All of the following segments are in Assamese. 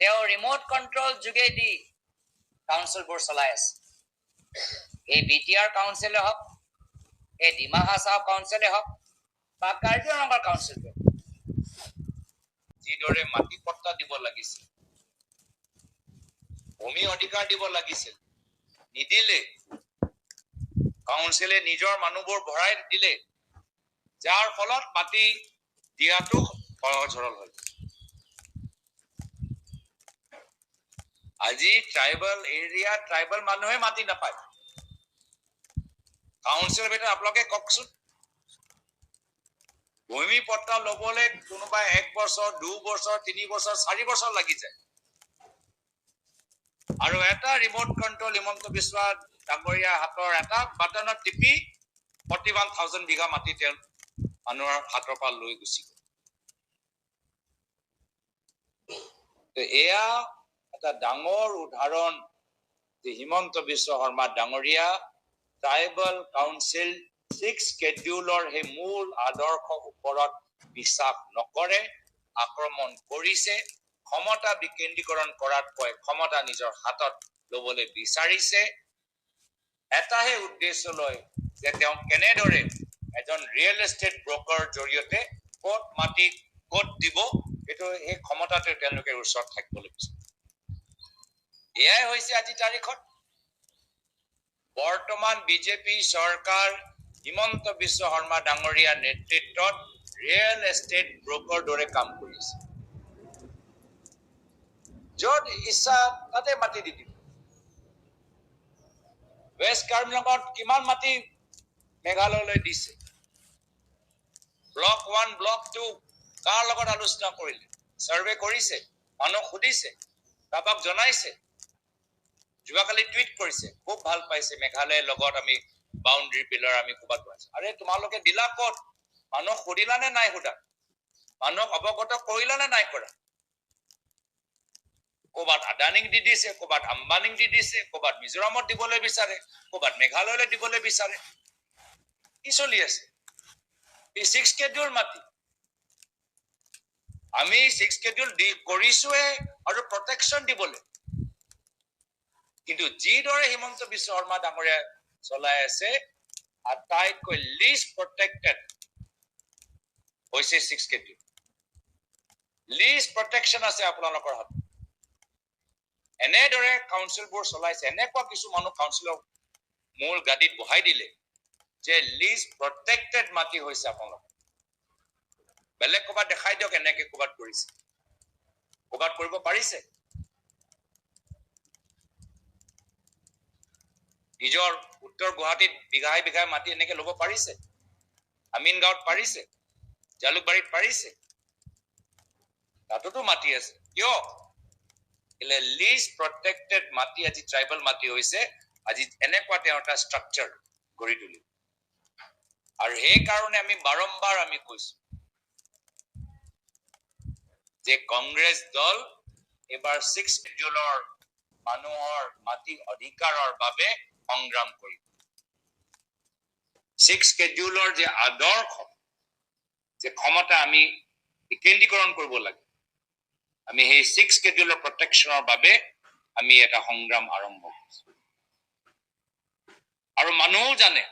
তেওঁ ৰিম'ট কণ্ট্ৰল যোগেদি কাউন্সিলবোৰ চলাই আছে। এই বি টি আৰ কাউন্সিলে হওক, এই ডিমা হাছাও কাউন্সিলে হওক বা কাৰ্বি আংলঙৰ কাউন্সিলটো, যিদৰে মাটি পট্টা দিব লাগিছিল, ভূমি অধিকাৰ দিব লাগিছিল, নিদিলে। কাউন্সিলে নিজৰ মানুহবোৰ ভৰাই দিলে, যাৰ ফলত মাটি দিয়াটো সহজ সৰল হ'ল। আজি ট্ৰাইবেল এৰিয়া ট্ৰাইবেল মানুহে মাটি নাপায়। কাউন্সিলৰ ভিতৰত আপোনালোকে কওকচোন, ভূমি পট্টা ল'বলৈ কোনোবাই 1 বছৰ, 2 বছৰ, 3 বছৰ, 4 বছৰ লাগি যায়। আৰু এটা ৰিম'ট কণ্ট্ৰল হিমন্ত বিশ্ব ডাঙৰীয়া হাতৰ এটা বাটনত টিপি 41,000 বিঘা মাটি তেওঁ মানুহৰ হাতৰ পৰা লৈ গুচি গ'ল। এয়া এটা ডাঙৰ উদাহৰণ যে হিমন্ত বিশ্ব শৰ্মা ডাঙৰীয়া ট্ৰাইবেল কাউন্সিল 6 স্কেডিউলৰ সেই মূল আদৰ্শৰ ওপৰত বিশ্বাস নকৰে, আক্ৰমণ কৰিছে, ক্ষমতা বিকেন্দ্ৰীকৰণ কৰাতকৈ ক্ষমতা নিজৰ হাতত ল'বলৈ বিচাৰিছে। এটাহে উদ্দেশ্য লৈ যে তেওঁ কেনেদৰে এজন ৰিয়েল এষ্টেট ব্ৰকাৰ জৰিয়তে ক'ত মাটি ক'ত দিব, সেইটো সেই ক্ষমতাটো তেওঁলোকে ওচৰত থাকিবলৈ বিচাৰে। এয়াই হৈছে আজি তাৰিখত বৰ্তমান বিজেপি চৰকাৰ হিমন্ত বিশ্ব শৰ্মা ডাঙৰীয়াৰ নেতৃত্বত ৰিয়েল এষ্টেট ব্ৰকাৰ দৰে কাম কৰিছে। য'ত ইচ্ছা তাতে মাটি দি দিব। ৱেষ্ট কাৰ্বি কিমান মাটি মেঘালয়লৈ দিছে, ব্লক 1 ব্লক 2 কাৰ লগত আলোচনা কৰিলে, চাৰ্ভে কৰিছে, মানুহক সুধিছে, কাৰোবাক জনাইছে। যোৱাকালি টুইট কৰিছে, খুব ভাল পাইছে মেঘালয়ৰ লগত আমি বাউণ্ডেৰী পিলাৰ আমি ক'ৰবাত বনাইছো। আৰে তোমালোকে দিলা ক'ত? মানুহক সুধিলা নে নাই সোধা? মানুহক অৱগত কৰিলা নে নাই কৰা? ক'ৰবাত আদানীক দি দিছে, ক'ৰবাত আম্বানীক দি দিছে, ক'ৰবাত মিজোৰামত দিবলৈ বিচাৰে, ক'ৰবাত মেঘালয়লৈ দিবলৈ বিচাৰে। কি চলি আছে? এই 6 স্কেডিউল মাটি আমি 6 স্কেডিউল দি কৰিছোৱে আৰু প্ৰটেকশ্যন দিবলৈ। কিন্তু যিদৰে হিমন্ত বিশ্ব শৰ্মা ডাঙৰীয়া চলাই আছে, আটাইতকৈ লিষ্ট প্ৰটেক্টেড হৈছে 6 স্কেডিউল। লিষ্ট প্ৰটেকশ্যন আছে আপোনালোকৰ হাতত। এনেদৰে কাউন্সিলবোৰ চলাইছে, এনেকুৱা কিছু মানুহ কাউন্সিলৰ মূল গাদীত বহাই দিলে যে লিষ্ট প্ৰটেক্টেড মাটি হৈছে আপোনালোকৰ। বেলেগ ক'ৰবাত দেখাই দিয়ক এনেকে ক'ৰবাত কৰিছে, ক'ৰবাত কৰিব পাৰিছে। নিজৰ উত্তৰ গুৱাহাটীত বিঘাই বিঘাই মাটি এনেকে ল'ব পাৰিছে, আমিন গাঁৱত পাৰিছে, জালুকবাৰীত পাৰিছে, তাতোতো মাটি আছে। কিয়? লিষ্ট প্ৰটেক্টেড মাটি আজি ট্ৰাইবেল মাটি হৈছে। আজি এনেকুৱা তেওঁ এটা ষ্ট্ৰাকচাৰ গঢ়ি তুলিব। আৰু সেইকাৰণে আমি বাৰম্বাৰ আমি কৈছো যে কংগ্ৰেছ দল এইবাৰ 6 স্কেডিউলৰ মানুহৰ মাটি অধিকাৰৰ বাবে সংগ্ৰাম কৰিব। 6 স্কেডিউলৰ যে আদৰ্শ, যে ক্ষমতা আমি বিকেন্দ্ৰীকৰণ কৰিব লাগে, আমি সেই 6 স্কেডিউলৰ প্ৰটেকশ্যনৰ বাবে আমি এটা সংগ্ৰাম আৰম্ভ কৰিছো। আৰু মানুহো জানে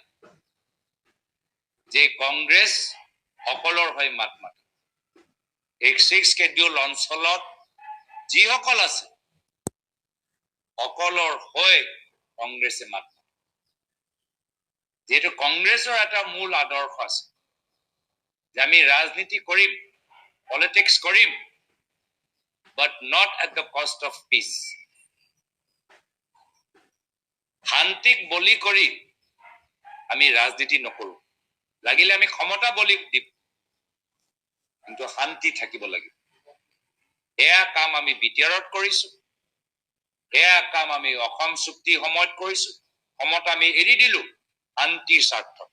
যে কংগ্ৰেছ সকলৰ হৈ মাত মাতে। এই 6 স্কেডিউল অঞ্চলত যিসকল আছে সকলৰ হৈ কংগ্ৰেছে মাত মাতে। যিহেতু কংগ্ৰেছৰ এটা মূল আদৰ্শ আছে যে আমি ৰাজনীতি কৰিম, পলিটিক্স কৰিম, but not at the cost of peace. শান্তিক বলি কৰি আমি ৰাজনীতি নকৰো, লাগিলে আমি ক্ষমতা বলি দিম, কিন্তু শান্তি থাকিব লাগিব। এয়া কাম আমি বি টি আৰত কৰিছো, এয়া কাম আমি অসম চুক্তি সময়ত কৰিছো। ক্ষমতা আমি এৰি দিলো শান্তিৰ স্বাৰ্থত।